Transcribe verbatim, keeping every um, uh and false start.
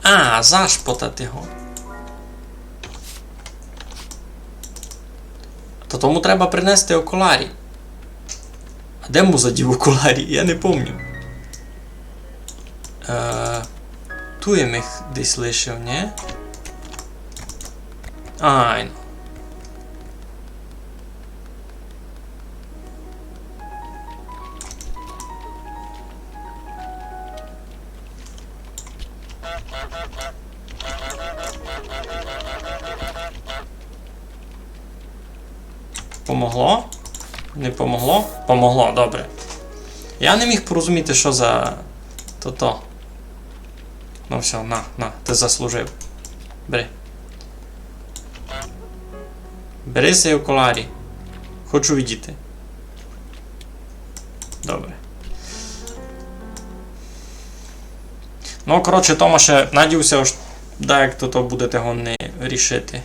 А, зашпотати го. Та тому треба принести окулярі. А де му задів окулярі? Я не помню. Е, ту я їх десь лишив, ні? Айно. Помогло? Не помогло? Помогло, добре. Я не міг порозуміти, що за тото. Ну всьо, на, на, ты заслужив. Бери. Бери сей окулярі. Хочу видіти. Добре. Ну, коротше, Томаше, надію ся, ож даяк тото будете годні рішити.